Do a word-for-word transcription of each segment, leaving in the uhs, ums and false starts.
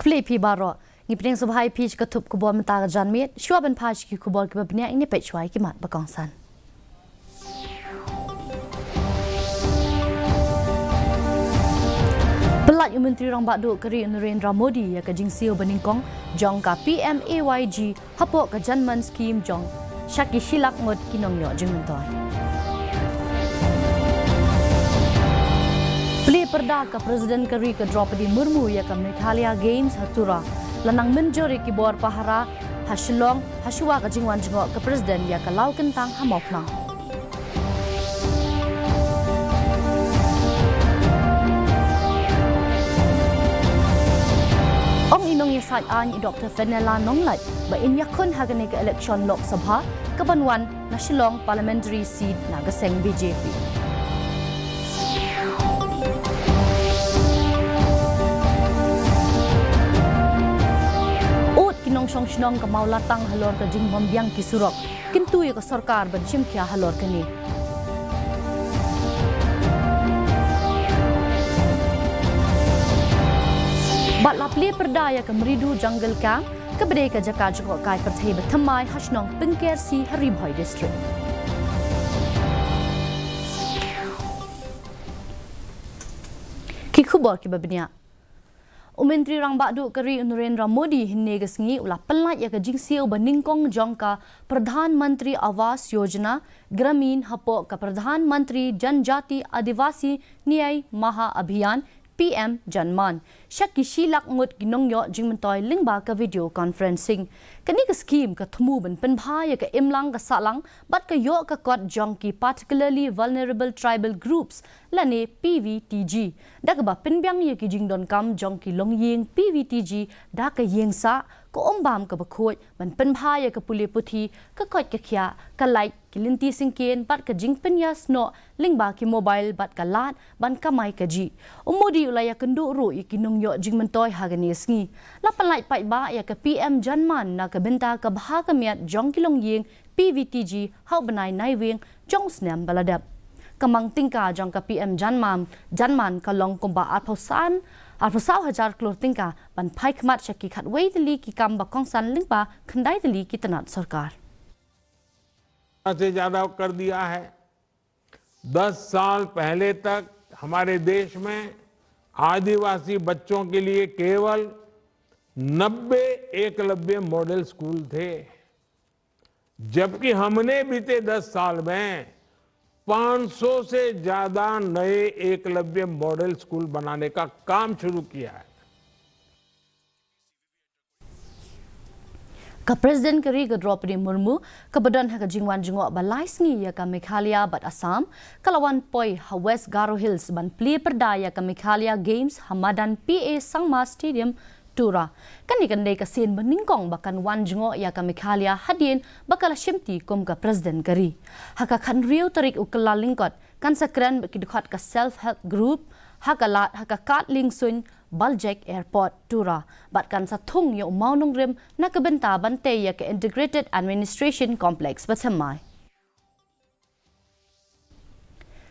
Plie phi baroh. Ngi pdiang sngewbha ïa phi sha ka thup khubor mynta ka janmiet. Shuwa ban phai sha ki khubor kiba bniah, ngin ïa peit shuwa ïa ki mat ba kongsan. Pyllait u Myntri Rangbah Duh ka ri u Narendra Modi ïa ka jingsiew ba nyngkong jong ka P M A Y G hapoh ka Janman Scheme jong sha ki shi lak ngut ki nongïoh jingmyntoi. Plie pyrda ka President ka ri ka Droupadi Murmu ïa ka Meghalaya Games ha Tura. La nang mynjur ïa ki bor pahara ha Shillong, ha shuwa ka jingwan jngoh ka President ïa ka Lawkyntang ha Mawphlang. Ong i nongïasaid aiñ i Doktor Fenella Nonglait ba in ïakhun ha kane ka election Lok Sabha kaban wan na Shillong Parliamentary Seat na ka seng B J P. Ud ki nongshong shnong ka Mawlatang halor ka jingbym biang ki surok. Kyntu ïa ka sorkar ban shim khia halor kane. Bad la plie pyrda ïa ka Mridu Jungle Camp, kaba dei ka jaka jngohkai pyrthei ba thymmai ha shnong Pynkersi ha Ri Bhoi District. Ki khubor kiba bniah. U Myntri Rangbah Duh ka ri u Narendra Modi hynne ka sngi u la pyllait ïa ka jingsiew ba nyngkong jong ka Pradhan Mantri Awas Yojana Gramin hapoh ka Pradhan Mantri Janjati Adivasi Nyay Maha Abhiyan, P M Janman, sha ki shi lak ngut ki nongïoh jingmyntoi lyngba ka video conferencing. Kane ka scheme ka thmu ban pynbha ïa ka imlang ka sahlang bad ka ïoh ka kot jong ki particularly vulnerable tribal groups lane P V T G, da kaba pynbiang ïa ki jingdonkam jong ki longïing P V T G da ka ïing sah, ka um bam kaba khuid, ban pynbha ïa ka pule puthi, ka koit ka khiah, ka light, ki lynti syngkien bad ka jingpynïasnoh lyngba ki mobile bad ka lad ban kamai kajih. U Modi u la ïakynduh ruh ïa ki nongïoh jingmyntoi ha kane ka sngi. La pyllait paidbah ïa ka P M Janman na ka bynta ka bha ka miat jong ki longïing P V T G ha u bnai Naiwieng jong u snem ba la dep. Ka mang tyngka jong ka P M Janman, Janman ka long kumba arphew san, arphew saw hajar klur tyngka ban phai khmat sha ki khatwei tylli ki kam ba kongsan lyngba khyndai tylli ki tnat sorkar. से ज्यादा कर दिया है। दस साल पहले तक हमारे देश में आदिवासी बच्चों के लिए केवल नब्बे एकलव्य मॉडल स्कूल थे, जबकि हमने बीते दस साल में पाँच सौ से ज्यादा नए एकलव्य मॉडल स्कूल बनाने का काम शुरू किया है। Ka President ka ri ka Droupadi Murmu, kaba don ha ka jingwan jngoh ba lai sngi ïa ka Meghalaya bad Assam, ka la wan poi ha West Garo Hills ban plie pyrda ïa ka Meghalaya Games ha madan P A Sangma Stadium, Tura. Kane kan dei ka sien ba nyngkong ba kan wan jngoh ïa ka Meghalaya hadien ba ka la shimti kum ka President ka ri. Ha ka khathynriew tarik u Kyllalyngkot, kan sa kren bad ki dkhot ka Self Help Group ha ka lad, ha ka Kad Liengsuin Baljek Airport, Tura, bad kan sa thung ïa u mawnongrim na ka bynta ban tei ïa ka Integrated Administration Complex bathymmai.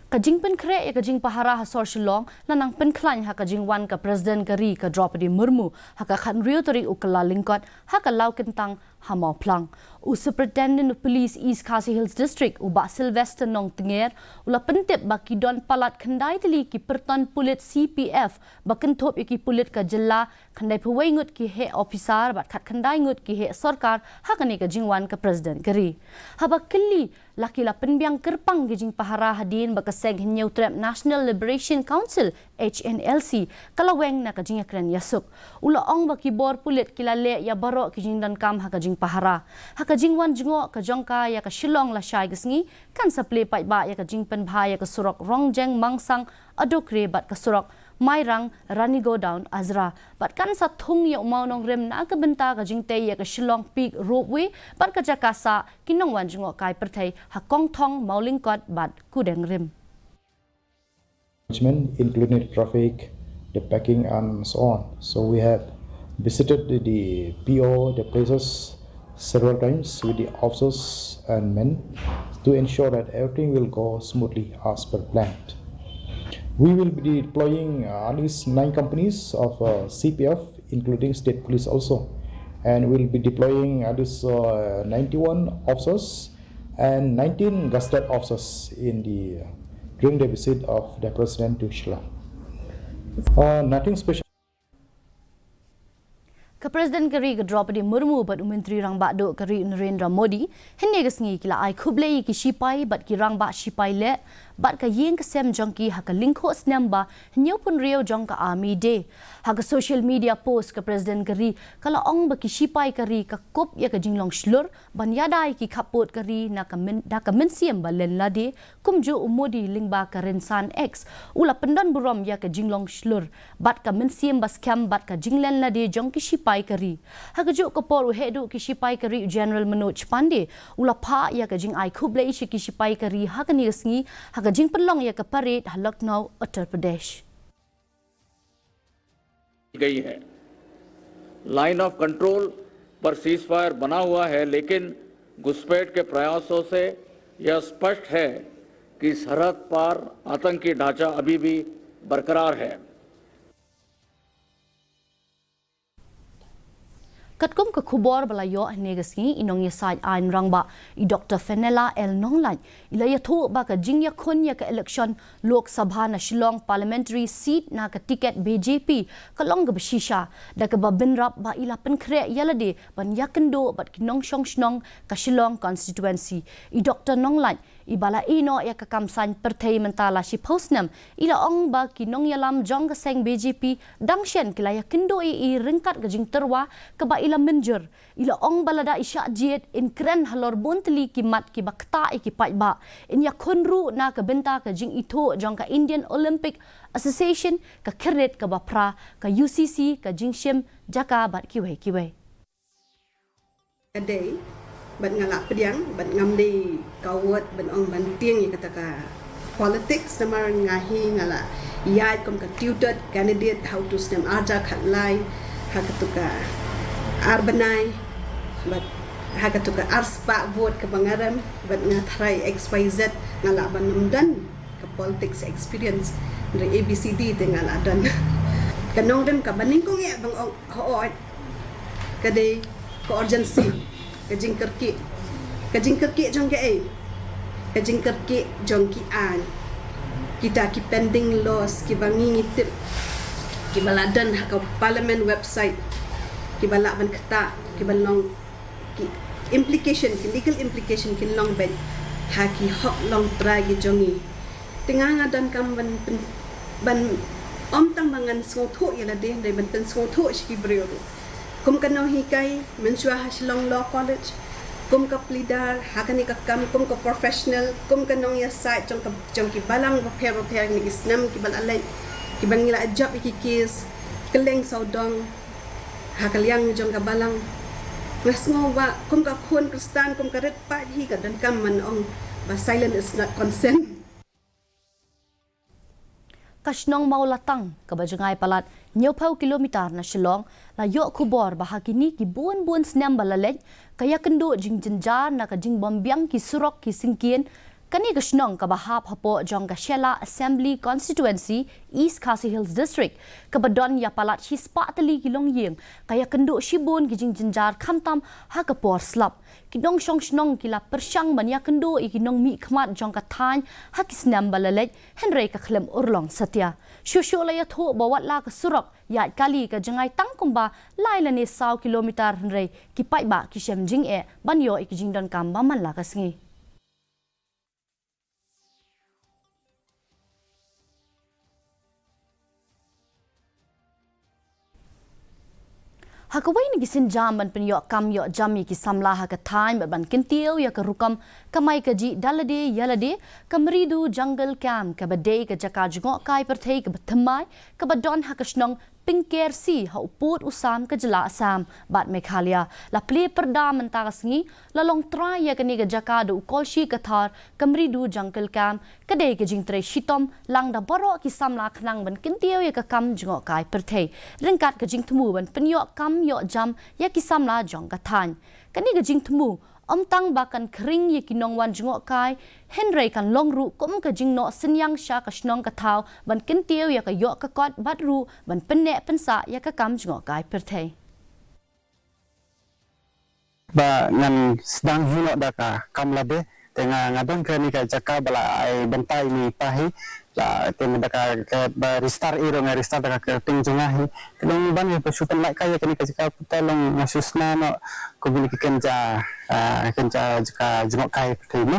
Ka jingpynkhreh ïa ka jingpahara ha sor Shillong la nang pynkhlaiñ ha ka jingwan ka President ka ri ka Droupadi Murmu ha ka khathynriew tarik u Kyllalyngkot ha ka Lawkyntang ha Mawphlang. U Superintendent of Police East Khasi Hills District, u Bah Sylvester Nongtnger, u la pyntip ba ki don palat khyndai tylli ki pyrton pulit C P F ba kynthup ïa ki pulit ka jylla, khyndai phew wei ngut ki heh ophisar bad khatkhyndai ngut ki heh sorkar ha kane ka jingwan ka President ka ri. Haba kylli la ki la pynbiang kyrpang ki jingpahara hadien ba ka seng Hynñiewtrep National Liberation Council, H N L C, ka la weng na ka jingïakren ïasuk. U la ong ba ki bor pulit ki la leh ïa baroh ki jingdonkam ha ka jingpahara. Ha ka jingwan jngoh ka jong ka ïa ka Shillong lashai ka sngi, kan sa plie paidbah ïa ka jingpynbha ïa ka surok Rongjeng Mangsang Adokre bad ka surok Mairang Rani Godown Azra. Bad kan sa thung ïa u mawnongrim na ka bynta ka jingtei ïa ka Shillong Peak Ropeway bad ka jaka sah ki nongwan jngohkai pyrthei ha Kongthong, Mawlyngkot bad Kudengrim. Management, including traffic, the parking, and so on. So we have visited the, the P O, the places several times with the officers and men to ensure that everything will go smoothly as per plan. We will be deploying, uh, at least nine companies of, uh, C P F including state police also. And we'll be deploying at least uh, ninety-one officers and nineteen gazetted officers in the uh, during the visit of the president to Shillong. Uh, nothing special. Ka President ka ri ka Draupadi Murmu bad u Myntri Rangbah Duh ka ri u Narendra Modi hynne ka sngi ki la ai khublei ïa ki shipai bad ki rangbah shipai leh bad ka ïing ka sem jong ki ha ka lyngkhuh snem ba hynñiewphew hynriew jong ka Army Day. Ha ka social media post ka President ka ri ka la ong ba ki shipai ka ri ka kup ïa ka jinglong shlur ban ïada ïa ki khappud ka ri na ka myn, da ka mynsiem ba len lade, kumjuh u Modi lyngba ka rynsan X u la pyndon burom ïa ka jinglong shlur bad ka mynsiem ba skhem bad ka jinglen lade jong ki shipai ka ri. Ha kajuh ka por u heh duh ki shipai ka ri u General Manoj Pandey u la phah ïa ka jingai khublei sha ki shipai ka ri ha kane ka sngi ha ka jingpynlong ïa ka parade ha Lucknow, Uttar Pradesh. गई है। लाइन ऑफ कंट्रोल पर सीजफायर बना हुआ है, लेकिन घुसपैठ के प्रयासों से यह स्पष्ट है कि सरहद पार आतंकी ढांचा अभी भी बरकरार है। Katkum ka khubor ba la ïoh hynne ka sngi, i nongïasaid aiñ rangbah i Doctor Fenella L Nonglait i la ïathuh ba ka jingïakhun ïa ka election Lok Sabha na Shillong Parliamentary Seat na ka tiket B J P ka long kaba shisha, da kaba bynrap ba i la pynkhreh ïa lade ban ïakynduh bad ki nongshong shnong ka Shillong constituency. I Doctor Nonglait iba la ïehnoh ïa ka kam saiñ pyrthei mynta la shiphew snem, i la ong ba ki nongïalam jong ka seng B J P dang shen ki la ïakynduh ïa i ryngkat ka jingtyrwa kaba i la mynjur. I la ong ba lada i shah jied, in kren halor bun tylli ki mat kiba ktah ïa ki paidbah, in ïakhun ruh na ka bynta ka jingithuh jong ka Indian Olympic Association, ka khyrnit kaba phra, ka U C C, ka jingshim jaka bad kiwei kiwei. Ka dei, bad nga lah pdiang, bad ngam dei kawot ban ong ban tieng ïa kata ka politics, namar nga hi nga lah ïaid kum ka tutored candidate ha u tu snem arhajar khatlai, ha katu ka ar bnai, bad ha katu ka ar spah vote kaba nga rem, bad nga tharai X Y Z nga lah ban ym don ka politics experience, hynrei A B C D te nga lah don. Ka nongrim kaba nyngkong ïa ban ong hooid, ka dei ka urgency, ka jingkyrkieh. Ka jingkyrkieh jong kaei? Ka jingkyrkieh jong ki aiñ, kita ki pending laws kiba ngi ngi tip, kiba la don ha ka Parliament website, kiba lah ban ktah, kiba long ki implication, ki legal implication kin long beit ha ki hok longtrai ki jong ngi. Te nga nga donkam ban pyn, ban ym tang ba ngan sngewthuh ïa lade, hynrei ban pynsngewthuh sha ki briew ruh. Kum ka nonghikai mynshuwa ha Shillong Law College, kum ka pleader ha kane ka kam, kum ka professional, kum ka nongïasaid jong ka, jong ki balang bapher bapher kine ki snem kiba la leit, kiba ngi la jop ïa ki case kylleng sawdong ha ka liang jong ka balang. Nga sngew ba kum ka khun Khristan, kum ka rit paid hi, ka donkam ban ong ba silence is not consent. Ka shnong Mawlatang kaba jngai palat hynñiewphew kilometer na Shillong la ïoh khubor ba ha kine ki bun bun snem ba la leit ka ïakynduh jingjynjar na ka jingbym biang ki surok ki syngkien. Kane ka shnong kaba hap hapoh jong ka Shella Assembly Constituency, East Khasi Hills District, kaba don ïa palat shispah tylli ki longïing, ka ïakynduh shibun ki jingjynjar khamtam ha ka por slap. Ki nongshong shnong ki la pyrshang ban ïakynduh ïa ki nongmihkhmat jong ka thaiñ ha ki snem ba la leit, hynrei ka khlem urlong satia. Shuh shuh la ïathuh ba wat la ka surok ïaid kali ka jngai tang kumba lai lane saw kilometer, hynrei ki paidbah ki shem jingeh ban ïoh ïa ki jingdonkam ba man la ka sngi. Ha kawei na ki sienjam ban pynïoh kam ïoh jam ïa ki samla ha ka thaiñ bad ban kyntiew ïa ka rukom kamai kajih da lade ïa lade, ka Mridu Jungle Camp kaba dei ka jaka jngohkai pyrthei kaba thymmai kaba don ha ka shnong Pingkersi ha u pud u sam ka jylla Assam bad Meghalaya la plie pyrda mynta ka sngi. La long trai ïa kane ka jaka da u Kolshi Kathar, ka Mridu Jungle Camp ka dei ka jingtrei shitom lang da baroh ki samla khnang ban kyntiew ïa ka kam jngohkai pyrthei ryngkat ka jingthmu ban pynïoh kam ïoh jam ïa ki samla jong ka thaiñ. Kane ka jingthmu Ym tang ba kan khring ïa ki nongwan jngohkai, hynrei kan long ruh kum ka jingnoh synñiang sha ka shnong ka thaw, ban kyntiew ïa ka ïoh ka kot bad ruh ban pynneh pynsah ïa ka kam jngohkai pyrthei. Ba ngan sdang hi noh da ka kam lade, te nga, nga don kane ka jaka ba la ai bynta ïa ine i pa hi, la te da ka, ka ba register i ruh nga register da ka kyrteng jong nga hi. Te long ban ïa ba shu pynlait kai ïa kane ka jaka, te long nga shu sna noh ko bili ki kynja, ah, kynja jaka jngohkai pyrthei mo.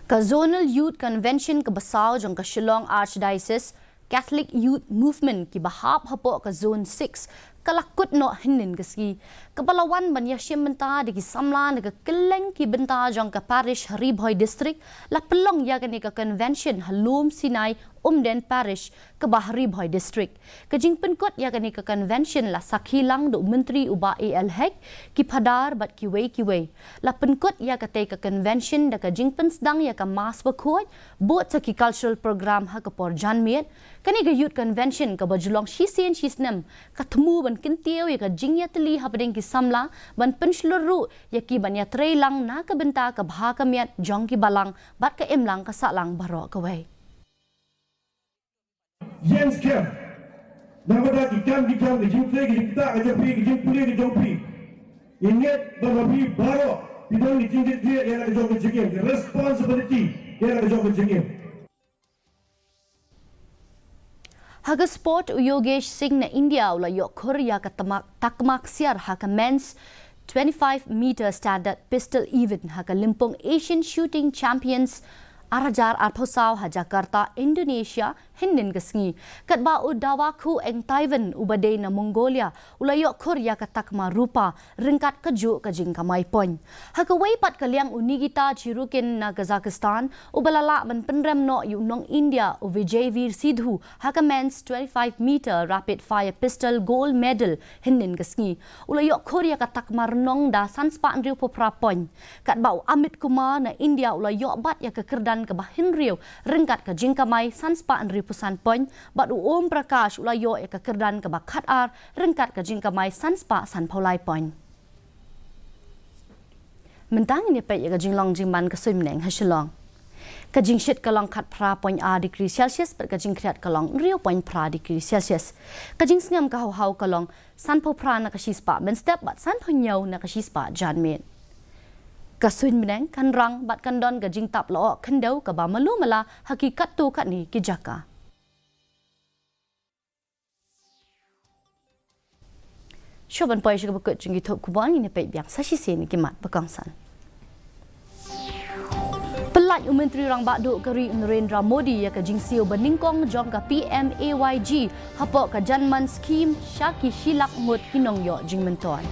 Ka Zonal Youth Convention kaba saw jong ka Shillong Archdiocese Catholic Youth Movement kiba hap hapoh ka Zone six ka la kut noh hynnin ka sngi, kaba la wan ban ïashim bynta da ki samla na ka kylleng ki bynta jong ka parish ha Ri Bhoi District, la pynlong ïa kane ka convention ha Lum Sinai Umden Parish kaba ha Ri Bhoi District. Ka jingpynkut ïa kane ka convention la sakhi lang da u Myntri u Bah A L Hek, ki phadar bad kiwei kiwei. La pynkut ïa katei ka convention da ka jingpynsdang ïa ka mass bakhuid, bud sa ki cultural program ha ka por janmiet. Kane ka youth convention kaba ju long shisien shisnem, ka thmu ban kyntiew ïa ka jingïatylli hapdeng ki samla, ban pynshlur ruh ïa ki ban ïatrei lang na ka bynta ka bha ka miat jong ki balang bad ka imlang ka sahlang baroh kawei. Ïeng skhem. Namar da ki kam ki jam, ki jingtrei, ki jingktah ka jong phi, ki jingpule ka jong phi, ïa ngeit ba ma phi baroh phi don ki jingkit khlieh ïa la ka jong ka jingim, ki responsibility ïa la ka jong ka jingim. Ha ka sport, u Yogesh Singh na India u la ïoh khur ïa ka tamak, takma ksiar ha ka men's twenty-five meter standard pistol event ha ka lympung Asian Shooting Champions ar hajar arphew saw ha Jakarta, Indonesia, hynnin ka sngi. Katba u Dawakhu Engtaiven uba dei na Mongolia u la ïoh khur ïa ka takma rupa ryngkat kajuh ka jingkamai point. Ha kawei pat ka liang, u Nikita Chirukin na Kazakhstan uba la lah ban pynrem noh ïa u nong India u Vijayveer Sidhu ha ka men's twenty-five meter rapid fire pistol gold medal hynnin ka sngi u la ïoh khur ïa ka takma rnong da san spah hynriewphew phra point. Katba u Amit Kumar na India u la ïoh bat ïa ka kyrdan kaba hynriew ryngkat ka jingkamai san spah hynriewphew san point, bad u Om Prakash u la ïoh ïa ka kyrdan kaba khatar ryngkat ka jingkamai san spah sanphew lai point. Mynta ngin ïa peit ïa ka jinglong jingman ka suiñ bneng ha Shillong. Ka jingshit ka long khatphra point ar degree Celsius bad ka jingkhriat ka long hynriew point phra degree Celsius. Ka jingsngem ka hawhaw ka long sanphew phra na ka shispah mynstep bad sanphew hynñiew na ka shispah janmiet. Ka suiñ bneng kan rang bad kan don ka jingtap lyoh khyndew kaba malu mala ha ki katto katne ki jaka. Shuwa ban poi sha kaba kut jong ki thup khubor, ngin ïa peit biang sa shisien ïa ki mat ba kongsan. Pyllait u Myntri Rangbah Duh ka ri u Narendra Modi ïa ka jingsiew ba nyngkong jong ka P M A Y G hapoh ka Janman Scheme sha ki shi lak ngut ki nongïoh jingmyntoi.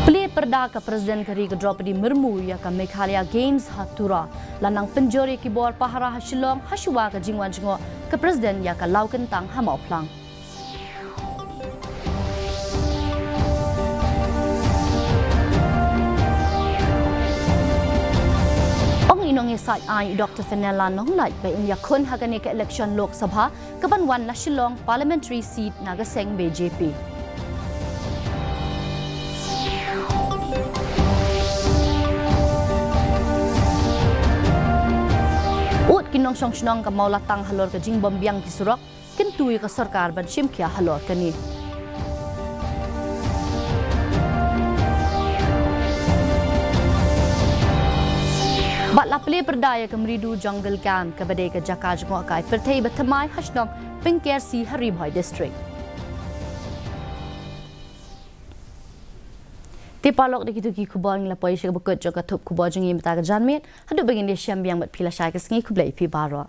Plie pyrda ka President ka ri ka Droupadi Murmu ïa ka Meghalaya Games ha Tura. La nang pynjur ïa ki bor pahara ha Shillong hashuwa ka jingwan jngoh ka President ïa ka Lawkyntang ha Mawphlang. Ong i nongïasaid aiñ Doctor Fenella Nonglait ba in ïakhun ha kane ka election Lok Sabha kaban wan na Shillong parliamentary seat na ka seng B J P. Ud ki nongshong shnong ka Mawlatang halor ka jingbym biang ki surok, kyntu ïa ka sorkar ban shim khia halor kane. Bad la plie pyrda ïa ka Mridu Jungle Camp kaba dei ka jaka jngohkai pyrthei ba thymmai ha shnong Pingkersi ha Ri Bhoi District. Te paralok, da kito ki khubor ngi la poi sha kaba kut jong ka thup khubor jong ngi mynta ka janmiet. Haduh ba ngin ïashem biang bad phi lashai ka sngi, khublei ïa phi baroh.